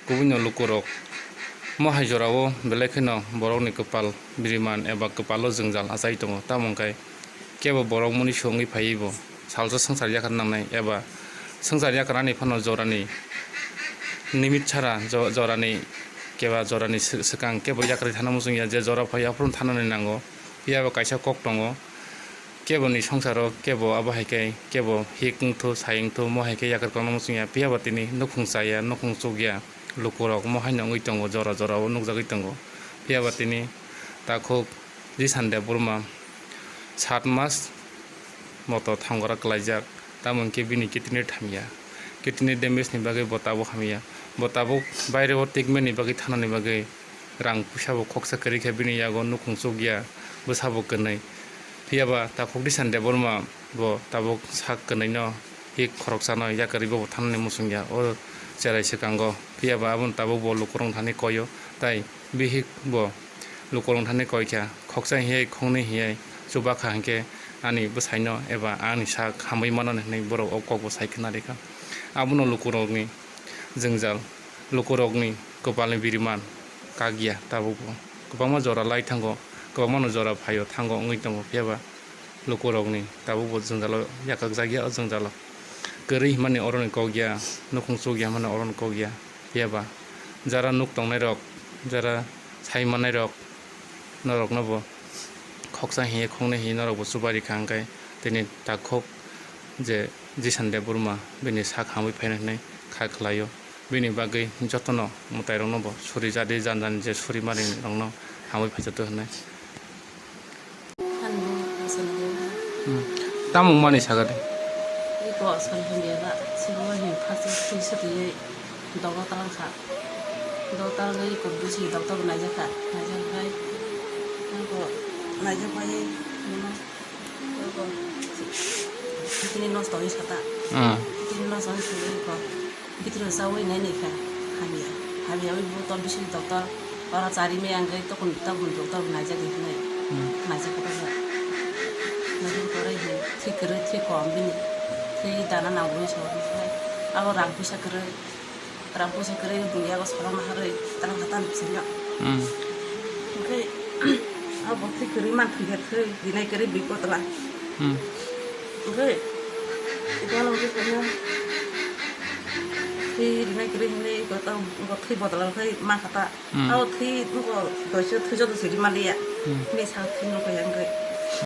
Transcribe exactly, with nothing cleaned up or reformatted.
Kubui no lukurok mohai jorao belai kheno borokni kwpal biriman eba kwpalo jwngjal achai tongo, tamo hwnkhe kebo borok muni swngwi phaiwi bo salsa swngchar yakar nangnai eba swngchar yakarnani phano jorani nimit chara jo-, jorani keba jorani sw-, swkang kebo yakarwi thana muchungya, je jora phai aphuru thanani nango. Phiya bo kaisa kok tongo, keboni swngcharo kebo abo hai khe kebo hik wngthu, sai wngthu, mo hai khe yakar kwlangma swngya. Phiya ba tini nukhung chaya, nukhung chukya, lukurok mo haino wngwi tongo, jora jora o nukjagwi tongo. Phiya ba tini takhuk Jisande Burma sat mas moto thangora kwlaijak, tamo hwnkhe bini kidney thamya. Kidney damage ni bagwi bo tabuk hamya. Bo tabuk baire o treatment ni bagwi thanani bagwi rang puisa bo khoksa kwrwi khe bini yago nukhung chukya, bwsa bo kwnwi. Phiya ba takhuk Disan Debbarma bo tabuk sak kwnwi no hik khoroksano yakarwi bo thanani muchungya o cherai swkango. Phiya ba aboni tabuk bo lukurok thani koio, tai bihik bo lukurok thani koi kha, khoksa hiyai khoknwi hiyai chubakha hinkhe ani bwsaino eba ani sak hamwi mano hinwi borok o kokbo sai khna rikha. Abono lukurokni jwngjal, lukurokni kwpalni biriman kakya tabukbo. Kwbangma jora lai thango, kwbangmano jora phaio thango wngwi tongo, phiya ba lukurokni tabukbo jwngjalo yakakjakya o jwngjalo. Kwrwi hwnmani oroni kokya, nukhung chukya hwnmani oroni kokya, phiya ba jara nuk tongnairok, jara sai mannairok, norokno bo khoksa hiye khoknwi hiye norok bo chubai rikha, hwnkhe tini takhuk je Jisande Burma bini sak hamwi phaina hinwi kha khlaio. Bini bagwi jotono mwtairokno bo suri jadi, jan jan je suri mani rokno hamwi phaijato hinwi. Ani bo aswk nangya. Hmm. Tamo mani saga de? Iko aswk nangya ba, sini bo hin khasi twi satwi. Doktor talangkha. Doktor wngwi kok bisi doktor bo naijakha. Naijakha. Naijakpai. Kidney nosto wngwi sata. Hmm. Kidney nosto wngwi sata. Bithoro chawi nai naikha. Hamya. Hamya wngwi bo tor bisi doktor. Ora chari me ang gai tokon tokon doktor bo naijak hinwi. Hmm. Naijakha. Naijakha pore hin thik kwrwi thik kom bini. Thik dana nangwi sa. Abo rang puisa kwrwi. Rang puisa kwrwi duiya go sorong naharwi tang hatan bisingyo. Hmm. Oke, abo thwi kwrwi man thwi khe thwi, dinai kwrwi bipotla. Hmm. Oke, ibo no oke kanya. Thwi dinai kwrwi hinwi go tang go thwi bodol khai ma khata. Hmm. Abo thwi go doise thwi joto sidi maliya. Hmm. Ni sa thwi no kaya oke.